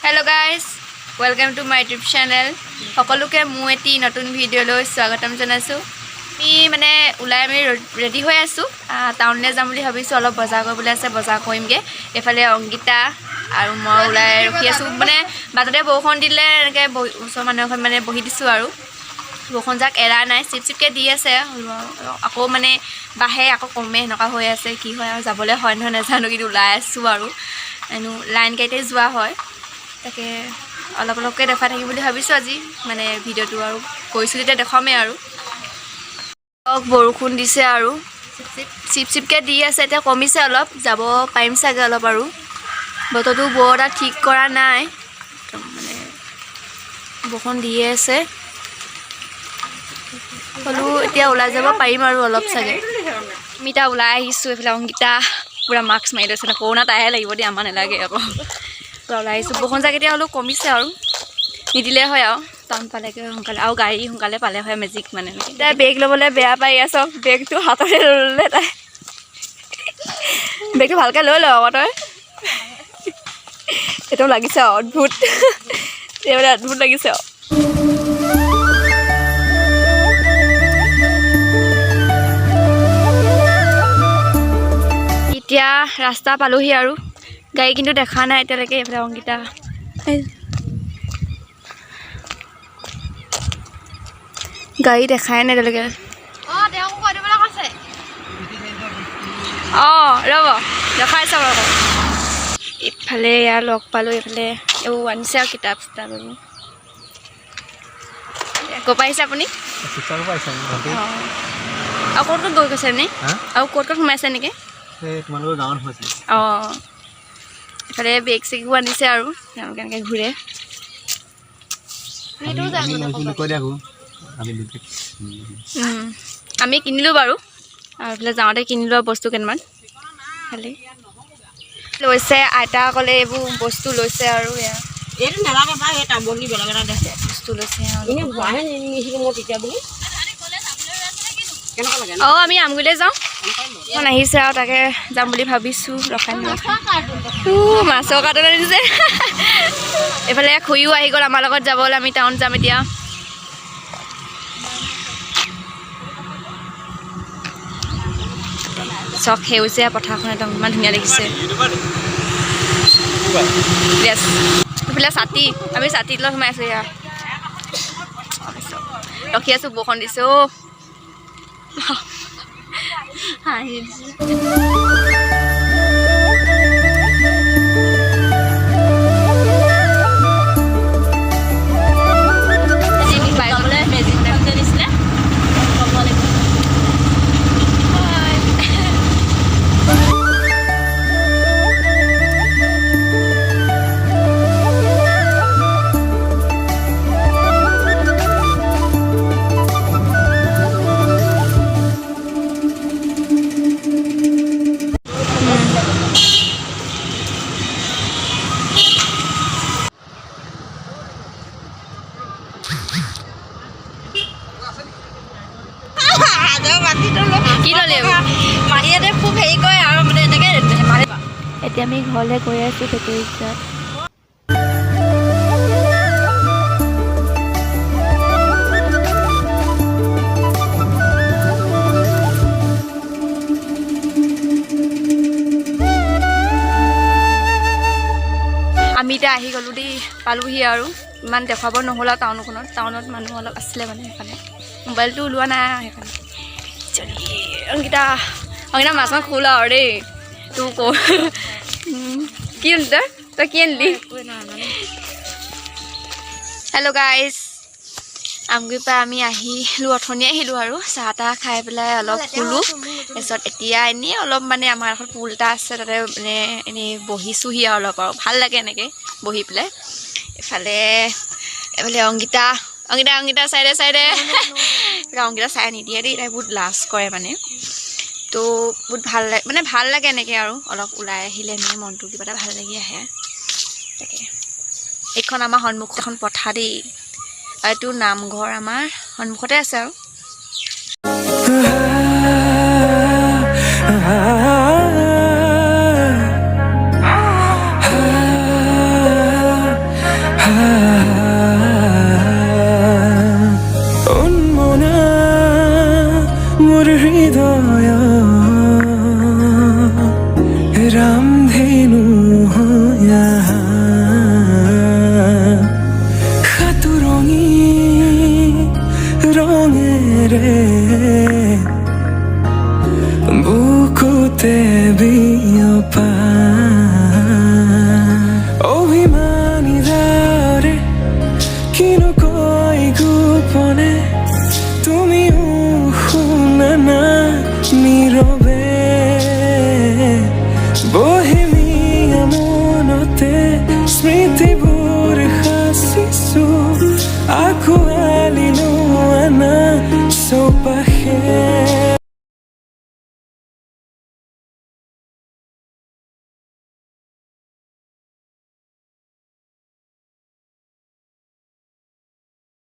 Hello guys, welcome to my YouTube channel. সকলোকে মোৰ এটি নতুন ভিডিঅ'লৈ স্বাগতম জনাইছোঁ। আমি মানে ওলাই আমি ৰেডি হৈ আছোঁ, টাউনলৈ যাম বুলি ভাবিছোঁ। অলপ বজাৰ কৰিবলৈ আছে, বজাৰ কৰিমগৈ। এইফালে অংকিতা আৰু মই ওলাই ৰখি আছোঁ। মানে বাটতে বৰষুণ দিলে, এনেকৈ বহি ওচৰৰ মানুহ এখন মানে বহি দিছোঁ। আৰু বৰষুণ জাক এৰা নাই, চিপ চিপকৈ দি আছে। আকৌ মানে বাঢ়ে, আকৌ কমে, সেনেকুৱা হৈ আছে। কি হয় আৰু, যাবলৈ হয় নহয় নাজানো, কিন্তু ওলাই আছোঁ। আৰু এনেও লাইন গাড়ীতে যোৱা হয়। তাকে অলপ অলপকৈ দেখুৱাই থাকিম বুলি ভাবিছোঁ আজি মানে ভিডিঅ'টো। আৰু গৈছোঁ যেতিয়া দেখুৱামেই। আৰু বৰষুণ দিছে আৰু চিপ চিপকৈ দি আছে। এতিয়া কমিছে অলপ, যাব পাৰিম চাগে অলপ। আৰু বতৰটো বৰ এটা ঠিক কৰা নাই, একদম মানে বৰষুণ দিয়ে আছে। হ'লেও এতিয়া ওলাই যাব পাৰিম আৰু অলপ চাগে। আমি এতিয়া ওলাই আহিছোঁ। এইফালে অংকিতা পূৰা মাস্ক মাৰি লৈছে। কৰোণা তাইহে লাগিব দেই, আমাৰ নালাগে আকৌ। পূৰা ওলাই আহিছোঁ। বৰষুণ জাক এতিয়া হ'লেও কমিছে আৰু নিদিলে হয় আৰু টাউন পালেগৈ সোনকালে আৰু গাড়ী সোনকালে পালে হয়, মেজিক মানে। তাই বেগ ল'বলৈ বেয়া পাই আছ, বেগটো হাততে লৈ ল'লে তাই। বেগটো ভালকৈ লৈ ল আকৌ তই। এইটো লাগিছে আৰু অদ্ভুত, এই মানে অদ্ভুত লাগিছে আৰু। এতিয়া ৰাস্তা পালোহি আৰু গাড়ী কিন্তু দেখা নাই এতিয়ালৈকে। এইফালে অংকিতা, এই গাড়ী দেখাই নাই এতিয়ালৈকে। অঁ, তেওঁকো কৈ দিবলৈ কৈছে। অঁ, ৰ'ব, দেখাই চাব আকৌ। ইফালে এয়া লগ পালোঁ। এইফালে এইবোৰ আনিছে আৰু কিতাপ চিতাপ এইবোৰ। ক'ৰ পৰা আহিছে আপুনি? শিৱসাগৰ পৰা আহিছে ভণ্টি। অঁ, আৰু ক'ত ক'ত গৈ গৈছে এনেই? হা? আৰু ক'ত ক'ত সোমাইছে এনেকৈ? এই তোমালোকৰ গাঁৱত হৈছিলে। অঁ, ইফালে বেগ চেগো আনিছে আৰু তেওঁলোকে এনেকৈ ঘূৰে। আমি লৈছিলোঁ, কৈ দিয়া আকৌ আমি দুটা। আমি কিনিলোঁ বাৰু। আৰু এইফালে যাওঁতে কিনিলোঁ আৰু বস্তু কেইটামান খালি লৈছে। আইতাসকলে এইবোৰ বস্তু লৈছে আৰু এয়া এইটো নালাগে পাই, এই তামোল বেলেগ এটা দে। বস্তু লৈছে আৰু। এনেই হোৱাহে নিনিছিলোঁ মই তেতিয়া বুলি কেনেকুৱা লাগে? অঁ, আমি আমগুৰিলৈ যাওঁ। এখন আহিছে আৰু তাকে যাম বুলি ভাবিছোঁ। ৰখাই নৰখাই মাছৰ কাৰ্টুন আনিছে। এইফালে খুৰীও আহি গ'ল আমাৰ লগত যাবলৈ। আমি টাউন যাম এতিয়া। চক সেউজীয়া পথাৰখন একদম ইমান ধুনীয়া দেখিছে। য়েছ, এইফালে ছাতি, আমি ছাতিত লৈ সোমাই আছোঁ। এয়া ৰখি আছোঁ, বৰষুণ দিছে। অ' হাঁহি দিছে। পাই গ'লো। মেজিকখন যে দিছিলে ক'ব লাগিব। কি ল'লে এইবোৰ? মাহীহঁতে খুব হেৰি কৰে আৰু মানে এনেকৈ ধেমালি। এতিয়া আমি ঘৰলৈ গৈ আছোঁ বেটেৰী ৰিক্সাত। আমি এতিয়া আহি গ'লোঁ দেই, পালোহি। আৰু ইমান দেখুৱাব নহ'ল আৰু টাউনখনত, টাউনত মানুহ অলপ আছিলে মানে, সেইকাৰণে মোবাইলটো ওলোৱা নাই। আৰু সেইকাৰণে চলি অংকিতা, অংকিতা, মাছখন খোল আৰু দেই। তোৰ ক কি আনিলি তই? তই কি আনিলি? হেল্ল' গাইজ, আমগুৰিৰ পৰা আমি আহিলোঁ, অথনি আহিলোঁ আৰু চাহ তাহ খাই পেলাই অলপ শুলোঁ। তাৰপিছত এতিয়া এনেই অলপ মানে আমাৰ এখন পুল এটা আছে, তাতে মানে এনেই বহিছোঁহি আৰু অলপ আৰু ভাল লাগে এনেকৈ বহি পেলাই। এইফালে এইফালে অংকিতা, অংকিতা, অংকিতা, চাইডে চাইডে। অংকিতা চাই নিদিয়ে দেই, তাই বহুত লাজ কৰে মানে। তো বহুত ভাল লাগে, মানে ভাল লাগে এনেকৈ আৰু অলপ ওলাই আহিলে এনেই মনটো কিবা এটা ভাল লাগি আহে। তাকে এইখন আমাৰ সন্মুখত এখন পথাৰ দেই। আৰু এইটো নামঘৰ আমাৰ সন্মুখতে আছে আৰু।